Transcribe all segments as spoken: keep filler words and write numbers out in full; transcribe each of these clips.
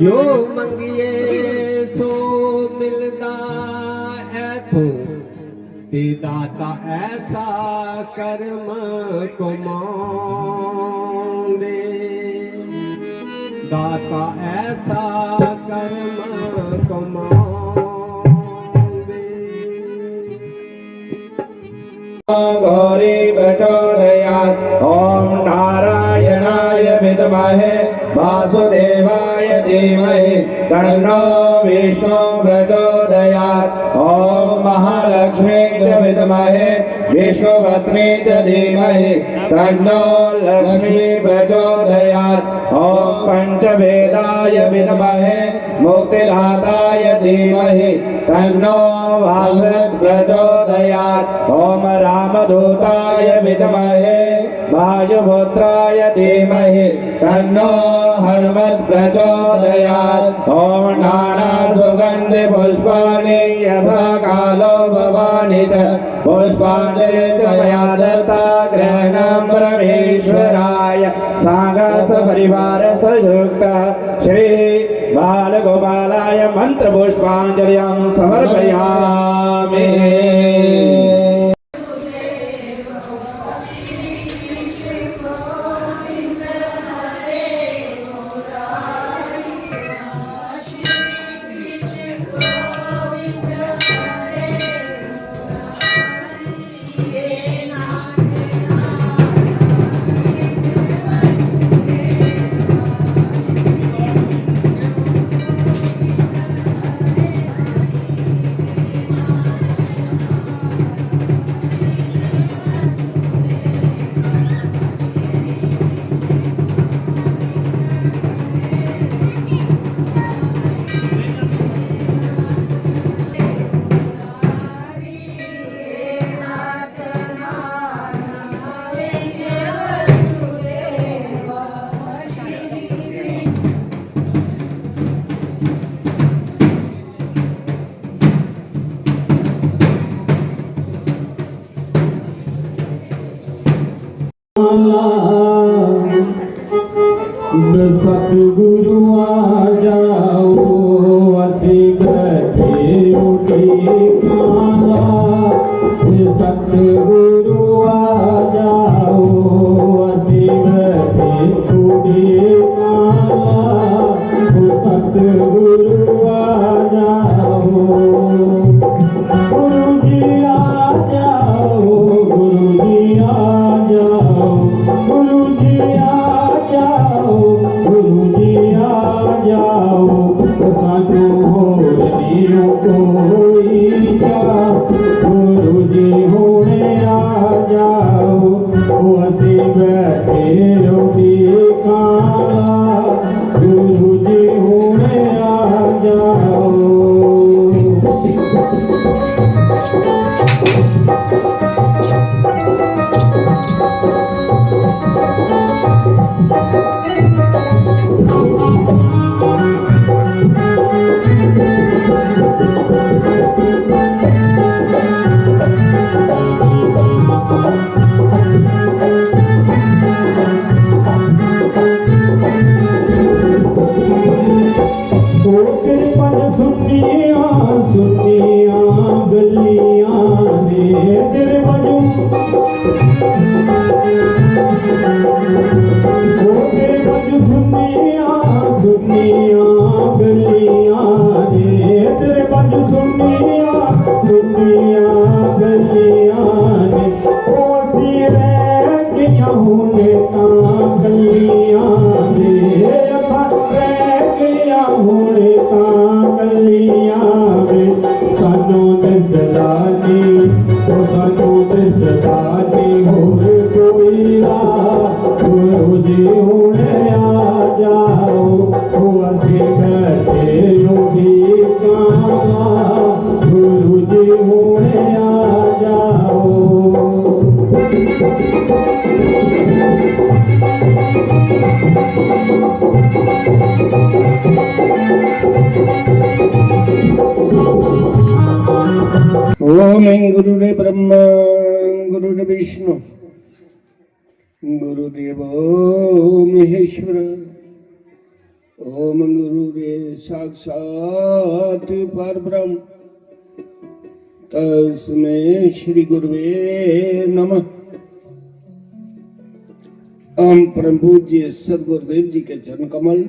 जो मंगिए सो मिलदा ऐ थो, ते दाता ऐसा कर्म कमांदे, दाता ऐसा कर्म कमांदे। गौरी प्रचोदयात्। ॐ नारायणाय विद्महे वासुदेवाय धीमहि तन्नो विष्णु प्रचोदयात्। ॐ महालक्ष्मी च विद्महे विष्णुपत्नी च धीमहि तन्नो लक्ष्मी प्रचोदयात्। ॐ पञ्चवेदाय विद्महे मुक्तिदाताय धीमहि तन्नो वाग्रत प्रचोदयात्। ॐ रामदूताय विद्महे वायुपुत्राय धीमहि तन्नो हनुमत् प्रचोदयात्। ॐ नानासुगन्धिपुष्पाणि यथा कालो भवानि च पुष्पाञ्जलिर्मया दत्ता ग्रहणं परमेश्वराय। साङ्गसपरिवारसयुक्तः श्री बालगोपालाय मन्त्रपुष्पाञ्जलिं समर्पयामि। सतगुरु आ जाओ, असी बैठे उठी काला। सतगुरु आ जाओ, असी बैठे उठी काला। सतगुरु आ जाओ। गुरु जी आ जाओ, गुरु जी आ जाओ, गुरु जी आ जाओ, गुरु जी आ जाओ। सानू होर नी कोई क्या, गुरु जी हुणे आ जाओ। ओ असी बैठे उठी काला, गुरु जी हुणे आ जाओ। ओ तेरे पंज सुन्नियां, सुन्नियां गलियां ने, तेरे पंज, ओ तेरे पंज सुन्नियां, सुन्नियां गलियां ने, तेरे पंज सुन्नियां, सुन्नियां गलियां ने। ओ असी रह गइयां हुण तां कल्लियां वे, असां रह गइयां हुण तां कल्लियां वे। सानू दिसदा नी, ओ सानू दिसदा नी होर कोई राह। गुरु जी हुण आ जाओ, ओ असी बैठे उठी काला। गुरु जी हुण आ जाओ। ओम गुरुदेव ब्रह्मा, गुरुदेव विष्णु, गुरुदेव महेश्वर। ओम गुरु रे साक्षात पर ब्रह्म तस्मै श्री गुरुवे नमः। हम परम पूज्य सदगुरुदेव जी के चरण कमल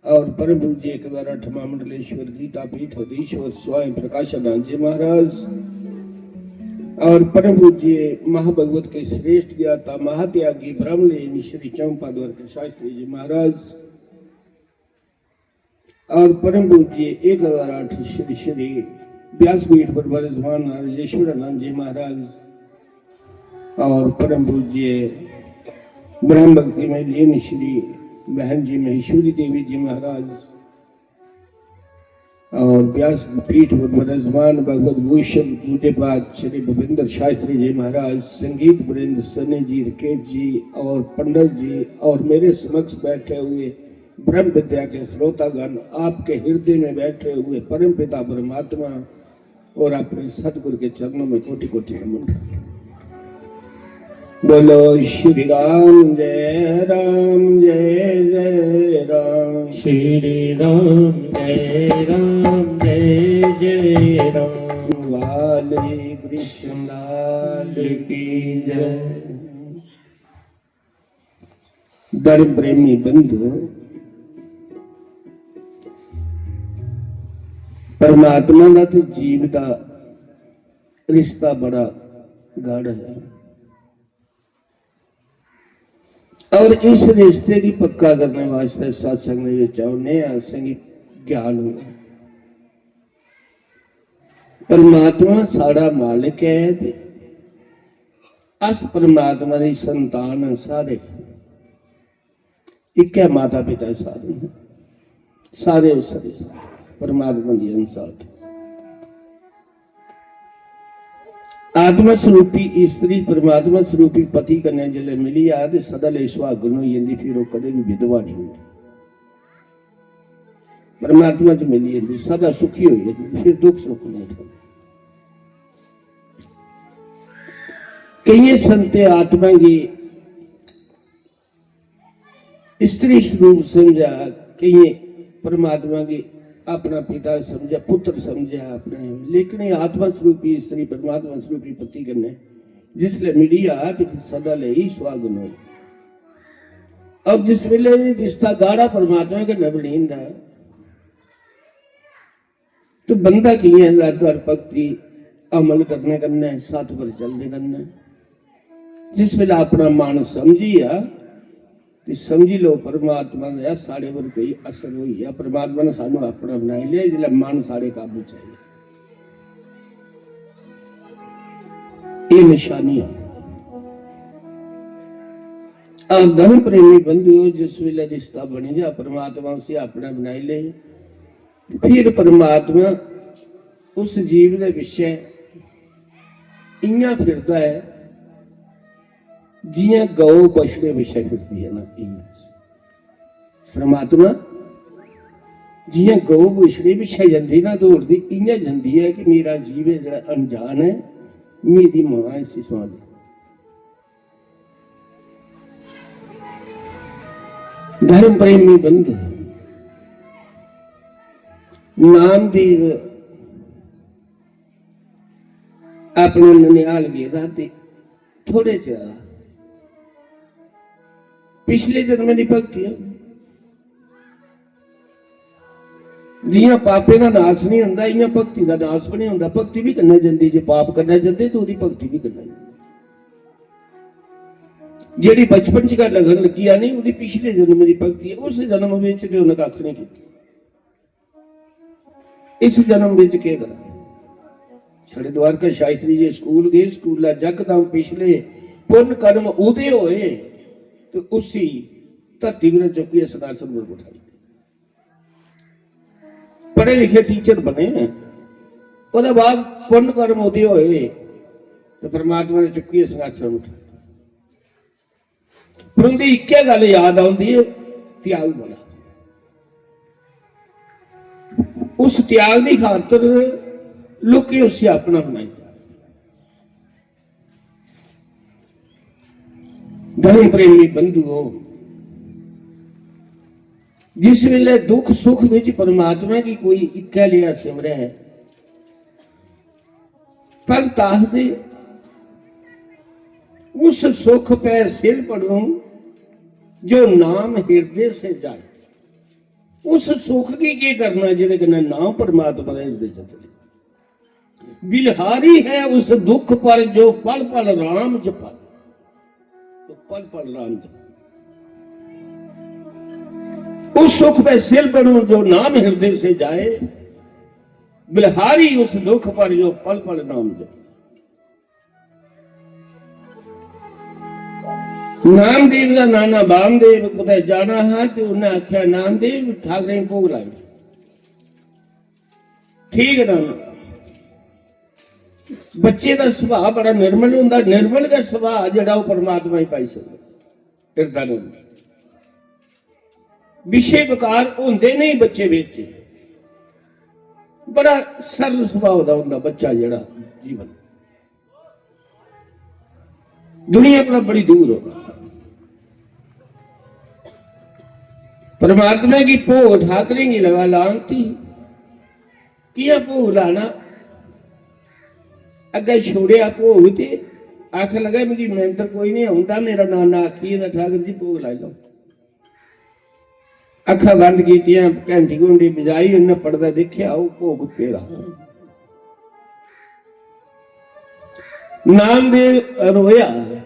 और परम पूज्य एक हजार आठ महामंडलेश्वर गीता पीठ और ईश्वर स्वामी प्रकाशानंद जी महाराज और परम पूज्य महाभगवत के श्रेष्ठ ज्ञाता महात्यागी ब्रह्मलीन श्री चंपा द्वारका शास्त्री जी महाराज और परम पूज्य एक हजार आठ श्री श्री व्यासपीठ पर विराजमान राजेश्वर आनंद जी महाराज और परम पूज्य ब्रह्म भक्ति में लीन श्री बहन जी महेश्वरी देवी जी महाराज और व्यास पीठ पर विराजमान भगवत भूषण पूज्यपाद श्री भूपेंद्र शास्त्री जी महाराज, संगीत वृंद, सन्नी जी, रिकेश जी और पंडित जी और मेरे समक्ष बैठे हुए ब्रह्म विद्या के श्रोतागण, आपके हृदय में बैठे हुए परम पिता परमात्मा और अपने सतगुरु के चरणों में कोटि कोटि नमन। बोलो श्री राम जय राम जय जय राम। श्री राम जय राम जय जय राम। लाल कृष्ण लाल की जय। धर्म प्रेमी बंधु, परमात्मा दा ते जीव दा रिश्ता बड़ा गाढ़ा है और इस रिश्ते गी पक्का करने वास्तै सत्संग दे विच औने आं, असेंगी ज्ञान होना। परमात्मा साढ़ा मालक ऐ ते अस परमात्मा दी संतान आं सारे। इक्कै माता पिता सारे, सारे उस रिश्ते परमात्मा दी अंश आत्मा। आत्मा स्वरूपी स्त्री परमात्मा स्वरूपी पति कन्नै जिसलै मिली जा ते सदा लेई सुहागन होई जंदी, फिर ओह् कदें बी विधवा नहीं होंदी। परमात्मा च मिली जंदी, सदा सुखी होई जंदी, फिर दुख सुख नहीं उठदा। केइयें संत आत्मा गी स्त्री स्वरूप समझा, केइयें परमात्मा गी अपना पिता समझा, पुत्र समझा अपने, लेकिन ये आत्मा स्वरूपी स्त्री परमात्मा स्वरूपी पति कन्नै जिसलै मिली जा ते फिर सदा लेई सुहागन होई। और जिस वेले एह् रिश्ता गाढ़ा परमात्मा कन्नै बनी जंदा ऐ, तो बंदा कि'यां लैदा भक्ति अमल करने कन्नै, सत पर चलने कन्नै? जिस वेले अपना मन समझी जा, ते समझी लो परमात्मा दा साढ़े पर कोई असर होई गेआ। परमात्मा ने सानू अपना बनाई लिया, जिसलै मन साढ़े काबू च आई। एह् निशानी ऐ। और धर्म प्रेमी बंधुओ, जिस वेले रिश्ता बनी जा, परमात्मा उसी अपना बनाई ले, फिर परमात्मा उस जीव दे पिच्छे इ'यां फिरदा ऐ जि'यां गौ बछड़े पिच्छे फिरदी ऐ ना, इ'यां। परमात्मा जि'यां गौ बछड़े पिच्छे जंदी ना दौड़दी, इ'यां जंदी ऐ कि मेरा जीव ऐ जेह्ड़ा अनजान ऐ, मेरी मां इसी संभाले। धर्म प्रेमी बंधु, नामदेव अपने ननिहाल गेदा ते थोड़े चिर पिछले जन्म दी भक्ति ऐ। जि'यां पापें दा नाश नहीं होंदा, इ'यां भक्ति दा नाश भी नहीं होंदा। भक्ति भी कन्नै जंदी, जे पाप कन्नै जंदे ते ओह्दी भक्ति भी कन्नै जंदी। जेह्ड़ी बचपन च गै लगन लग्गी जानी, ओह्दी पिछले जन्म दी भक्ति ऐ, उस जन्म बिच ते उन्नै कक्ख नहीं कीता। इस जन्म बिच केह् करा? छड़े द्वारका शास्त्री जी स्कूल गए, स्कूला जकदम पिछले पुन्न कर्म उदय होए ते उसी धरती पर चुक्कियै सनासन पर बठाई। पढ़े लिखे टीचर बने, ओह्दे बाद पुन्न कर्म उदय होए ते परमात्मा ने चुक्कियै सनासन पर बठाई। पर उं'दी इक्कै गल्ल याद औंदी ऐ, त्याग बड़ा। उस त्याग दी खातर लोकें उसी अपना बनाई। धर्म प्रेमी बंधुओ, जिस वेले दुख सुख विच परमात्मा गी कोई इक्कै लेआ सिमरै, भगत आखदे, "उस सुख पे सिल पड़ूं जो नाम हिरदे से जाए।" उस सुख गी केह् करना जेह्दे कन्नै नाम परमात्मा दे हिरदे च चली? बिलहारी है उस दुख पर जो पल पल राम जपा, तो पल पल राम जपा। उस सुख पे सिल पड़ूं जो नाम हिरदे से जाए, बिलहारी उस दुख पर जो पल पल नाम जपा। नामदेव दा नाना बामदेव कुतै जाना हा ते उन्नै आखेआ, "नामदेव, ठाकरें गी भोग लाओ।" ठीक है नाना। बच्चे दा सुभाऽ बड़ा निर्मल होंदा, निर्मल गै सुभाऽ जेह्ड़ा ओह् परमात्मा गी पाई सकदा, हिरदा निर्मल। विशे विकार होंदे नहीं बच्चे बिच, बड़ा सरल सुभाऽ दा होंदा बच्चा जेह्ड़ा जीवन। दुनिया कोला बड़ी दूर हो। परमात्मा गी भोग ठाकरें गी लगा लान थी। किया भोग लाना? अग्गै छोड़ेआ भोग ते आखन लगा, "मिगी मंत्र कोई नहीं औंदा, मेरा नाना आखी जंदा, ठाकर जी भोग लाई लैओ।" अक्खां बंद कीतियां, घैंटी घुंडी बजाई, उन्नै पड़दा दिक्खेआ, ओह् भोग पेदा। नामदेव रोया,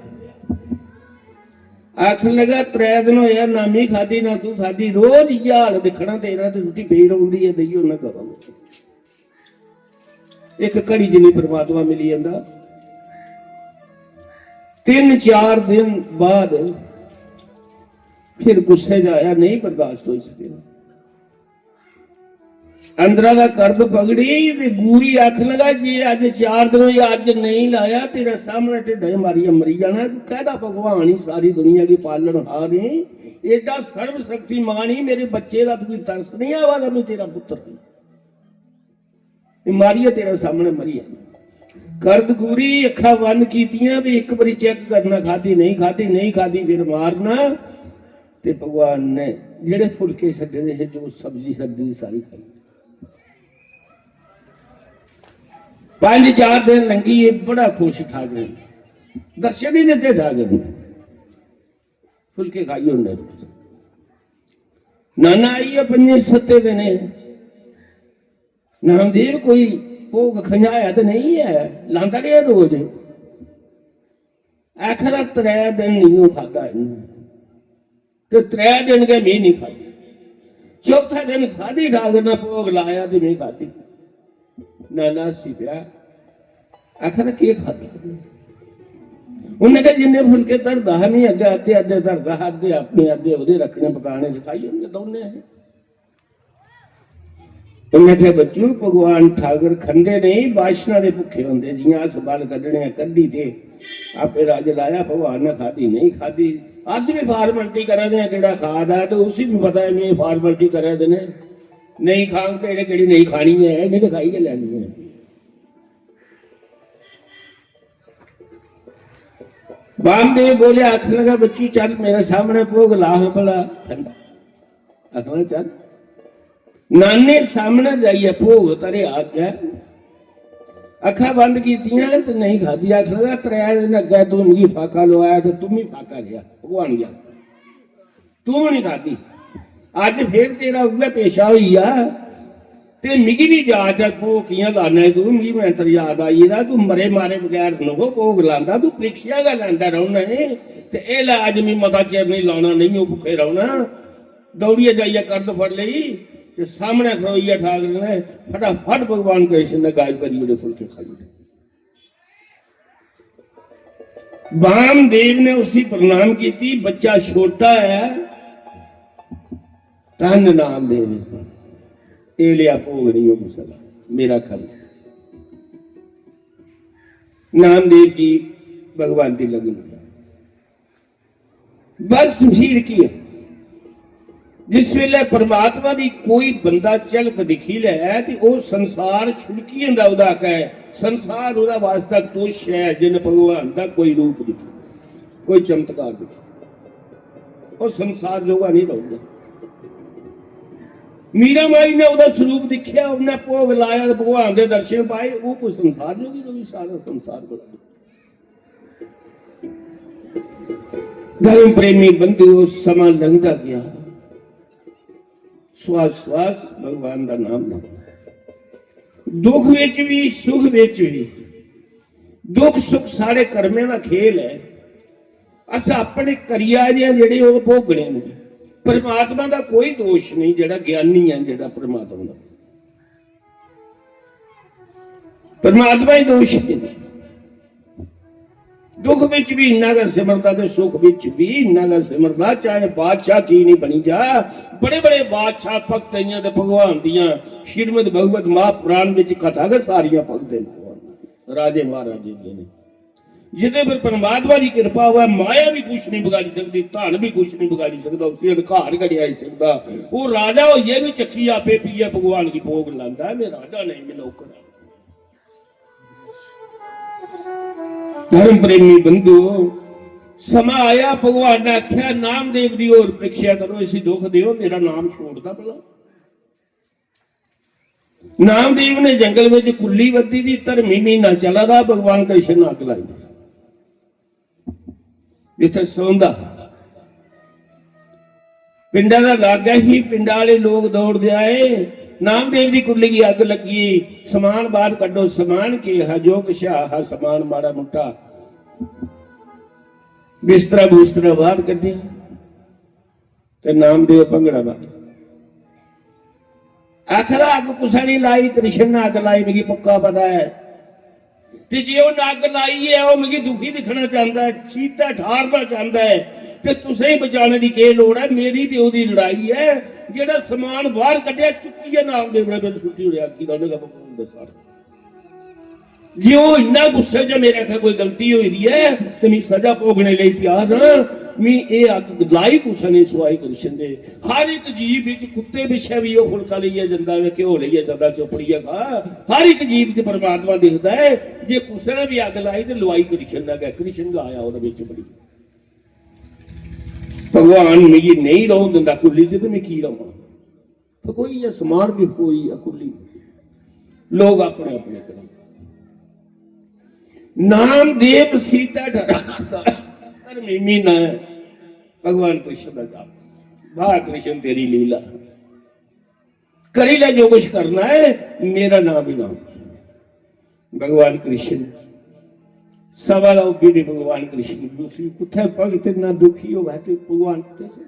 आखन लगा, "त्रै दिन होया, ना मी खादी, ना तू खादी, रोज इ'यै हाल दिक्खना तेरा, ते रुट्टी पेई रौंदी ऐ, देई ओड़ना करो।" इक घड़ी जिन्नी परमात्मा मिली जंदा। तिन्न चार दिन बाद फिर गुस्से च आया, नहीं बर्दाश्त होई सकेआ। अंदरा दा कर्द पकड़ी ते गूरी आखन लगा, "जे अज्ज चार दिन होई, अज्ज नहीं लाया, तेरे सामने ढिड्डा च मारियै मरी जाना। तू कैह्दा भगवान ही, सारी दुनिया गी पालनहार ही, एड्डा सर्वशक्तिमान ही, मेरे बच्चे दा तुगी तरस नहीं आवा दा, मैं तेरा पुत्तर ही।" मारियै तेरे सामने मरी जाना। कर्द गूरी, अक्खां बंद कीतियां, भी इक बारी चेक करना, खादी नहीं खादी, नहीं खादी, फिर मारना। ते भगवान ने जेह्ड़े फुलके छड्डे दे हे, जो सब्जी छड्डी दी, सारी खाई। पंज चार दिन लंघी गे, बड़ा खुश ठाकरे, दर्शन ही दित्ते ठाकरे ने। फुलके खाई ओड़ने। नाना आई गेआ पंजे सत्ते दिने। नामदेव, कोई भोग खंजाया ते नेईं ऐ, लांदा रेहा रोज। आखदा त्रै दिन नेईं खादा इन्नै, ते त्रै दिन गै में नेईं खादी। चौथे दिन खादी, ठाकर ने भोग लाया ते में खादी। नाना हस्सी पेआ, आखदा, "केह् खादा?" उन्नै आखेआ, "जिन्ने फुलके धरदा हा, में अग्गें अद्धे अद्धे धरदा हा, अद्धे अपने, अद्धे ओह्दे रक्खने, पकाने च खाई ओड़ने दौनें हे।" उन्नै आखेआ, "बच्चू, भगवान ठाकर खंदे नेईं, वासना दे भुक्खे होंदे। जियां अस बल कड्ढने आं, कड्ढी ते आपे रज लाया, भगवान ने खादी, नेईं खादी। अस बी फार्मैलिटी करा दे आं, जेह्ड़ा खा दा ऐ ते उसी बी पता ऐ, में फार्मैलिटी करा दे न, नेईं खांग ते इ'नें केह्ड़ी नेईं खानी ऐ, इ'नें ते खाई गै लैनी ऐ।" बामदेव बोले, आखन लगा, "बच्चू, चल मेरे सामने भोग ला हां भला ठंडा।" आखना, "चल।" नाने सामने जाइयै भोग धरेआ अग्गै, अक्खां बंद कीतियां ते नेईं खादी। आखन लगा, "त्रै दिन अग्गै तूं मिगी फाका लोआया ते तूं बी फाका रेहा, भगवान गी आखदा, तूं बी नेईं खादी। अज्ज फिर तेरा उ'ऐ पेशा होई गेआ।" ते मिगी बी जाच ऐ, भोग कि'यां लाना ऐ तूं, मिगी मंत्र याद आई गेदा, तूं मरे मारे बगैर नगो भोग लांदा, तूं परीक्षा गै लैंदा रौह्ना ऐ। ते एह् लै, अज्ज मी मता चिर निं लाना, नेईं ओह् भुक्खे रौह्ना। दौड़ियै जाइयै कर्द फड़ लेई ते सामनै खड़ोइयै ठाकरे ने फटाफट भगवान कृष्ण ने गायब करी ओड़े, फुलके खाई ओड़े। बामदेव ने उसी प्रणाम कीती, "बच्चा छोटा ऐ, धन नामदेव, एह् लेआ भोग नहीं हो कुसै दा, मेरा खंड।" नामदेव की भगवान दी लगन। बस फिर की है? जिस वेले परमात्मा दी कोई बंदा झलक दिक्खी लै ते ओह् संसार छुड़की जंदा, ओह्दा आका ऐ। संसार ओह्दा वास्ता तुच्छ ऐ, जिन भगवान दा कोई रूप दिक्खी, कोई चमत्कार दिक्खी, ओह् संसार जोगा नहीं रौह्दा। मीरा माई ने ओह्दा स्वरूप दिक्खेआ, उन्नै भोग लाया ते भगवान दे दर्शन पाए। ओह् कोई संसार जोगी रवि, सारा संसार बड़ा। धर्म प्रेमी बंधुओ, समां लंघदा गया, श्वास श्वास भगवान दा नाम लैना। दुख विच भी, सुख विच भी, दुख सुख सारे कर्में दा खेल ऐ। अस अपने करी आए दे आं जेह्ड़े, ओह् भोगने न। परमात्मा दा कोई दोष नहीं, जेह्ड़ा ज्ञानी ऐ, जेह्ड़ा परमात्मा दा, परमात्मा ही दोष नहीं। दुख विच भी इन्ना गै सिमरदा ते सुख विच भी इन्ना गै सिमरदा, चाहे बादशाह की नहीं बनी जा। बड़े बड़े बादशाह भक्त इयां ते भगवान दियां श्रीमद भगवत महापुराण विच कथा गै सारियां पढ़दे न। राजे महाराजे दियां ने। जिदे पर परमात्मा दी कृपा होऐ, माया भी कुछ नहीं बगाड़ी सकदी, धन भी कुछ नहीं बगाड़ी सकदा, उसी अधिकार गै नहीं आई सकदा। वो राजा होइयै भी चक्की आपे पीयै भगवान गी भोग लांदा है, मैं राजा नहीं, मैं नौकर हां। धर्म प्रेमी बंधुओ, समां आया, भगवान ने आख्या, नामदेव दी होर परीक्षा करो, इसी दुख दियो, मेरा नाम छोड़दा भला। नामदेव ने जंगल विच कुल्ली बद्धी दी, धर्मी महीना चला दा, भगवान कृष्ण ने अग्ग लाई, जित्थे सौंदा। पिंडा दा लागा ही, पिंडा आले लोग दौड़दे आए, नामदेव दी कुल्ली गी अग्ग लगी। समान बाहर कड्डो, समान के हा, जो किश हा समान, माड़ा मुट्टा बिस्तरा बुस्तरा बाहर कड्ढेआ। ते नामदेव भंगड़ा बन। आखदा, अग्ग कुसै नहीं लाई, कृष्ण ने अग्ग लाई, मिगी पक्का पता है। ते जे उन्नै अग्ग लाई है, ओह् मिगी दुखी दिक्खना चांहदा ऐ, सीता ठारना चांहदा ऐ, ते तुसें बचाने दी केह् लोड़ ऐ? मेरी ते ओह्दी लड़ाई ऐ। जेह्ड़ा समान बाहर कड्ढेआ, चुक्कियै नामदेव ने बिच सुट्टी ओड़ेआ, अग्गी दा, उन्नै गै भगवान दा सारा। जे ओह् इन्ना गुस्से च मेरे आखै कोई गलती होई दी ऐ ते मिगी सजा भोगने लेई त्यार न, मी एह् अग्ग लाई कुसै ने सुआई कृष्ण दे। हर इक जीव बिच, कुत्ते पिच्छे भी ओह् फुलका लेइयै जंदा ते घ्यो लेइयै जंदा, चोपड़ियै खा। हर इक जीव च परमात्मा दिखदा ऐ। जे कुसै ने भी अग्ग लाई ते लुआई कृष्ण ने गै, कृष्ण गै आया ओह्दे बिच बड़ी। भगवान मिगी नेईं रौह्न दिंदा कुल्ली च ते में की रवां? फकोई ऐ, समान भी फकोई ऐ, कुल्ली। लोग अपने अपने करें। नामदेव सीता डरा करदा, धर्मी महीना है, भगवान कृष्ण दा जाप। वाह कृष्ण तेरी लीला, करी ले जो कुछ करना है, मेरा नाम ही नाम। भगवान कृष्ण, सवाल आओ भी नहीं भगवान कृष्ण, दूसरी कुत्थे भगत ना दुखी होवे ते भगवान कुत्थे से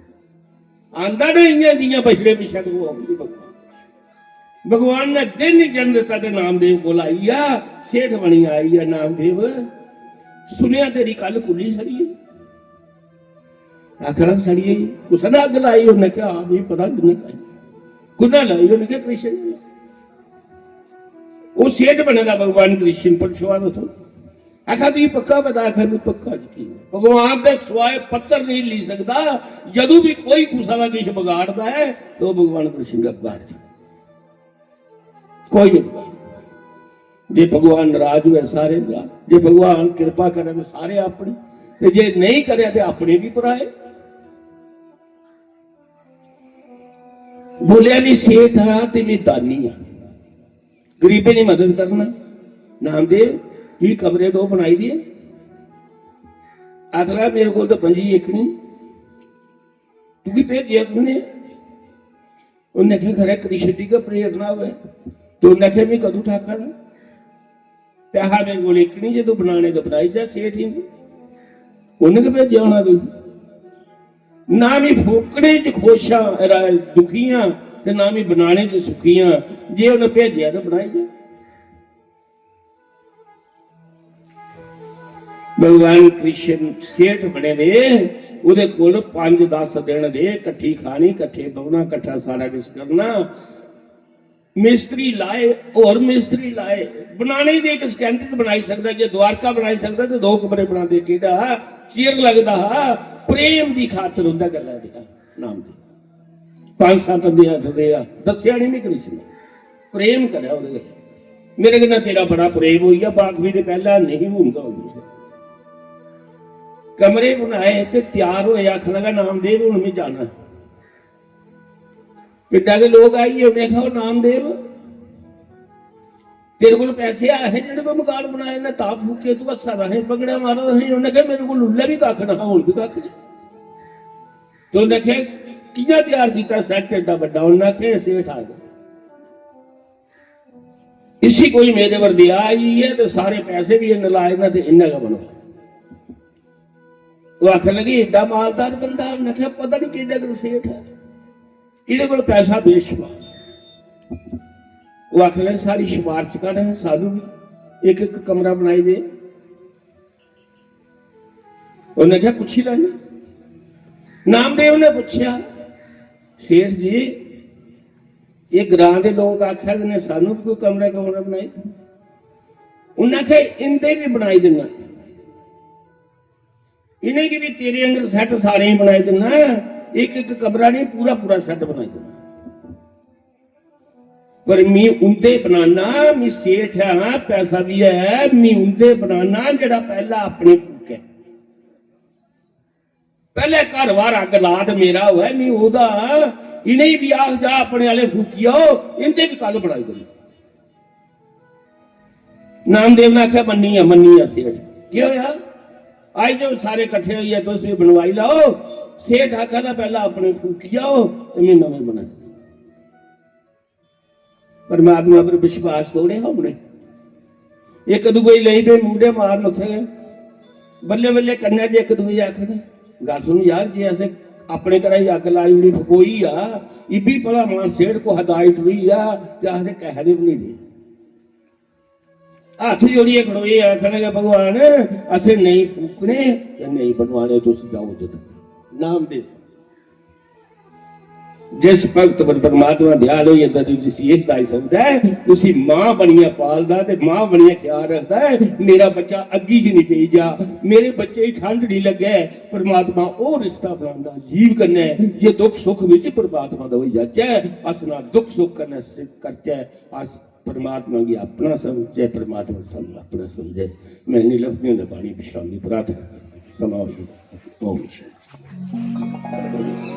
आंदा ना, इयां जियां बछड़े पिछे भगवान। भगवान ने दिन ही जन्म दिता ते नामदेव कोल आई आ, सेठ बनी आई आ नामदेव, सुनिया तेरी कल कुली सड़ी है। आखरा सड़िए कुसै ने अग्ग लाई? उन्नै क्या, "हां, मिगी पता किन्ने लाई।" कुन्नै लाई? उन्नै क्या, "कृष्ण ने।" ओह् सेठ बने दा भगवान कृष्ण, पर छुआ दो तो। आखा, "तुगी पक्का पता?" आखा, "मिगी पक्का यकीन है।" भगवान दे सुआए पत्थर नहीं हिल्ली सकदा। जदू भी कोई कुसै दा किश बगाड़दा है, तो ओह् भगवान कृष्ण दा बगाड़दा। कोई नहीं। जे भगवान नाराज हुए, सारे नाराज। जे भगवान कृपा करे, तो सारे अपने। ते जे नहीं करे, तो अपने भी पराए। बोलिया, "मैं सेठ हाँ ते मैं दानी हाँ, गरीबें की मदद करना।" "नामदेव, तुगी कमरे दो बनाई दिए?" आखदा, "मेरे कोल तो पंजी इक नहीं।" "तुगी भेजेआ कु'न ऐ?" उन्नै आखेआ, "खरै कृष्ण दी गै प्रेरणा होऐ।" ते उन्नै आखेआ, "मी कदूं ठाका ना? पैहा मेरे कोल इक निं, जे तूं बनाने ते बनाई जा, सेठ ही निं। उन्न गै भेजेआ होना तुगी। ना मी फूकने च खुश आं, रा-, दुखी आं, ते ना मी बनाने च सुखी आं। जे उन्न भेजेआ ते बनाई जा।" भगवान कृष्ण सेठ बने दे, ओह्दे कोल पंज दस दिन दे, कट्ठी खानी, कट्ठे बौह्ना, कट्ठा सारा किश करना। मिस्त्री लाए, होर मिस्त्री लाए, बनाने दी इक second च बनाई सकदा, जे द्वारका बनाई सकदा ते दो कमरे बनांदे, केह्ड़ा चिर लगदा हा, प्रेम दी खातर उं'दा गल्ला जेह्ड़ा नाम दी। पंज सत्त अध्याय आखदे आ, दस्सेआ निं में कृष्ण ने। प्रेम करै ओह्दे कन्नै। मेरे कन्नै तेरा बड़ा प्रेम होई गेआ, बाकवी दे पैह्लें नेईं, हून गै होई गेआ। कमरे बनाए ते त्यार होए, आखन लगा, "नामदेव, हून में जाना।" पिंडा दे लोक आइयै उ'नें आखेआ, "ओ नामदेव, तेरे कोल पैसे ऐ हे जेह्ड़े तूं मकान बनाए ने, तां फूके, तूं हस्सा दा हे, बगड़ा मारा दा हे।" उ'नें आखेआ, "मेरे कोल उल्लै बी कक्ख नेईं हा, हुन बी कक्ख नेईं।" ते उ'नें आखेआ, "कि'यां त्यार कीता सैट एड्डा बड्डा?" उ'नें आखेआ, "सेठ आ गया, इसी कोई मेरे पर दया आई है, ते सारे पैसे भी इन्ने लाए ने, ते इन्ना गै बनवा।" ओह् आखन लगी, "एड्डा मालदार बंदा।" उ'नें आखेआ, "पता नहीं केड्डा कर सेठ है, एह्दे कोल पैसा बेशुमार।" ओह् आखन लगे, "सारी सिफारश कर, सानू भी इक इक कमरा बनाई दे।" उ'नें आखेआ, "पुच्छी लैने।" नामदेव ने पुच्छेआ, "सेठ जी, एह् ग्रां दे लोक आखा दे ने, सानू भी कोई कमरा, कमरा बनाई।" उ'नें आखेआ, "इंदे भी बनाई दिन्ना, इ'नेंगी भी तेरे आंगर सैट सारें गी बनाई दिन्ना, इक इक कमरा नहीं, पूरा पूरा सैट बनाई दिन्ना। पर मी उंदे बनाना, मी सेठ हां, पैसा भी है, मी उंदे बनाना जेह्ड़ा पैह्ला अपने फूकै। पैह्ले घर बार अग्ग ला ते मेरा होऐ, मी ओह्दा, इ'नेंगी बी आख जा अपने आह्ले फूकी आओ, इंदे बी कल बनाई देनी।" नामदेव ने आखेआ, "मन्नी आ, मन्नी आ सेठ।" केह् होआ? आई जाओ सारे कट्ठे होइयै, तुस बी बनवाई लैओ। सेठ आखा दा, "पैह्ला अपने फूकी आओ ते में नमें बनाए।" परमात्मा पर विश्वास तोड़े हा उ'नें। इक दूए गी लेई पे मूंढे मारन उत्थै गै। बल्ले बल्ले कन्नै जे इक दूए गी आखन, "गल्ल सुन यार, जे असें अपने घरा दी अग्ग लाई ओड़ी, फकोई आ, इब्बी भला मानसेड़ को हदायत हुई आ, ते आखदे कहदे बी नहीं दे।" हत्थ जोड़ियै खड़ोए, आखन लगे, "भगवान, असें नेईं फूकने ते नेईं बनवाने, तुस जाओ जित्थै।" नामदेव। जिस भगत पर परमात्मा दयाल होई जंदा ते जिसी एह् दाई सकदा ऐ, उसी मां बनियै पालदा ते मां बनियै ख्याल रखदा ऐ, मेरा बच्चा अग्गी च निं पेई जा, मेरे बच्चे गी ठंड निं लग्गै। परमात्मा ओह् रिश्ता बनांदा जीव कन्नै, जे दुख सुख बिच परमात्मा दा होई जाचै, अस ना दुख सुख कन्नै सिर करचै, अस परमात्मा गी अपना समझचै, परमात्मा सानू अपना समझै। मैं इन्नी लफ्जें दा पानी विश्राम दी प्रार्थना करना। समां होई गेदा। ओम शांति।